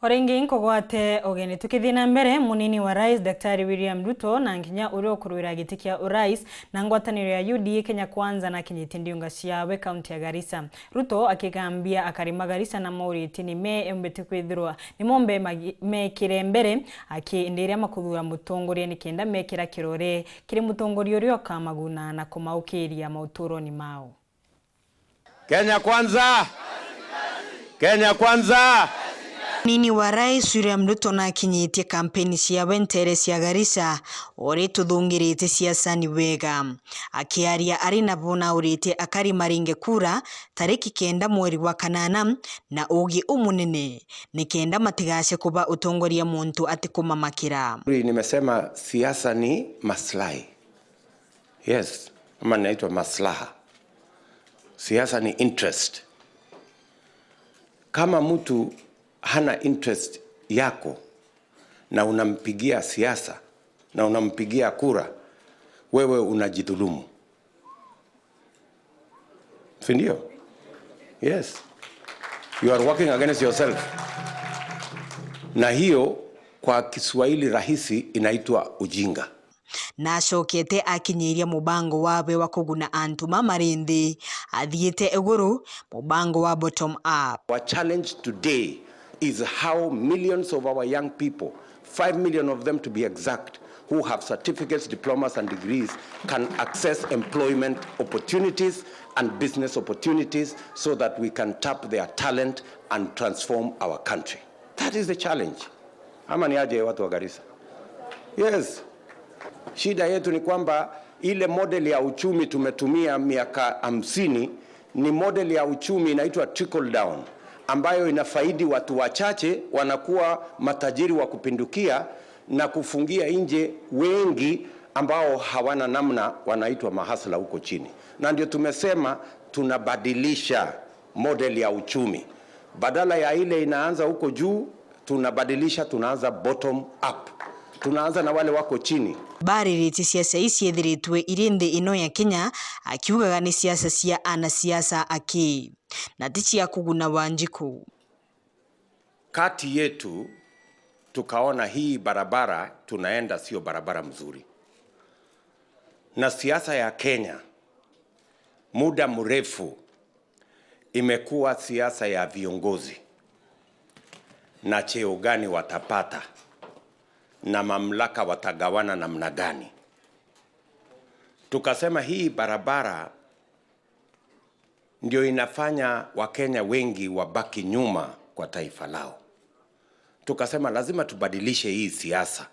Oringi nkogwate ogeni tukithii na mbere. Munini wa rais Daktari William Ruto na nginya uria ukurwira giti kia urais na ngwataniro ya UDA Kenya Kwanza na kinyiti ndiunga ciawe kaunti ya Garissa. Ruto akigambia akarima Garissa na mauriti ni me embete kwithirwa ni mombe mekire mbere aki iria makuthura mutongoria ni kenda mekira kirore kiri mutongoria uria ukamaguna na kumaukiria mauturoni mao. Kenya Kwanza! Kenya Kwanza! Munini wa rais William Ruto na akinyitie kampeni ciawe ntere cia Garissa uri tuthungirite ciaca wega. Akiaria ari nabo na aurite akari maringe kura tariki 9 mweri wa kanana na ugi umunene ni kenda matigace kuba utongoria muntu ati kumamakira. Nimesema siasa ni maslahi. Yes, ama inaitwa maslaha. Siasa ni interest. Kama mtu hana interest yako na unampigia siasa na unampigia kura, wewe unajidhulumu, si ndio? Yes, you are working against yourself. Na hiyo kwa Kiswahili rahisi inaitwa ujinga. Na acokete akinyiria mubango wawe wa kuguna antu mamari nthi athiite iguru mubango wa bottom up. Our challenge today is how millions of our young people, 5 million of them to be exact, who have certificates, diplomas and degrees can access employment opportunities and business opportunities so that we can tap their talent and transform our country. That is the challenge. Ama ni aje watu wa Garissa? Yes. Shida yetu ni kwamba ile model ya uchumi tumetumia miaka 50 ni model ya uchumi inaitwa trickle down, ambayo inafaidi watu wachache, wanakuwa matajiri wa kupindukia na kufungia nje wengi ambao hawana namna, wanaitwa mahasla huko chini. Na ndio tumesema tunabadilisha model ya uchumi, badala ya ile inaanza huko juu, tunabadilisha, tunaanza bottom up, tunaanza na wale wako chini. Baririte siasa iciethiritwe iri nthi ino ya Kenya akiugaga ni siasa cia anasiasa aki na ti cia kuguna Wanjiku. Kati yetu tukaona hii barabara tunaenda sio barabara mzuri, na siasa ya Kenya muda mrefu imekuwa siasa ya viongozi na cheo gani watapata na mamlaka watagawana namna gani. Tukasema hii barabara ndio inafanya Wakenya wengi wabaki nyuma kwa taifa lao. Tukasema lazima tubadilishe hii siasa.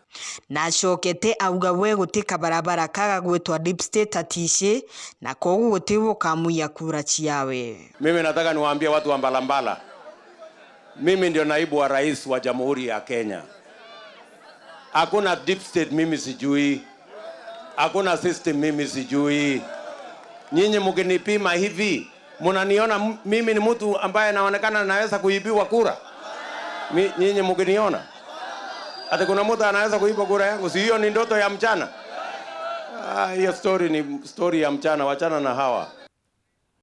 Na acokete auga we guti kabarabara kaga gwitwa deep state atici na koguo guti gukamuiya kura ciawe. Mimi nataka niwaambie watu wa Mbalambala, mimi ndio naibu wa rais wa Jamhuri ya Kenya. Hakuna deep state mimi sijui, hakuna system mimi sijui. Nyinyi mkinipima hivi mnaniona mimi ni mtu ambaye naonekana naweza kuibiwa kura? Nyinyi mkiniona ati kuna mtu anaweza kuiba kura yangu, si hiyo ni ndoto ya mchana? Hiyo story ni story ya mchana, wachana na hawa.